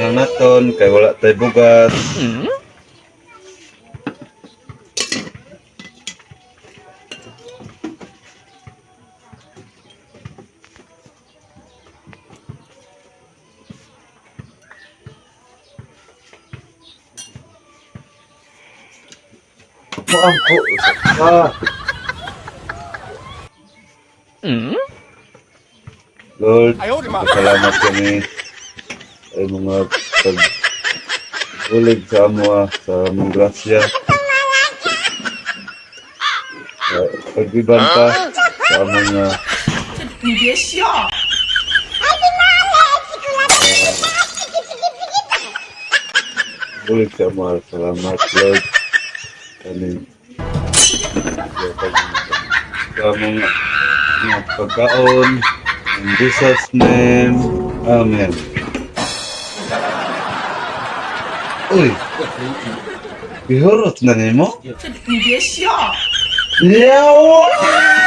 na naton kay wala tay bugas. Moampo sa ka. Lord, salamat kami ay mga pag-ulig sa amoa, sa among grasya. Sa pagbibanta sa among 你别笑。 bulig sa amoa. Salamat, Lord. Kami sa among mga pagkaon. In Jesus' name, Amen. Uy! Gihurot na nimo? 这你别笑。 Yawa!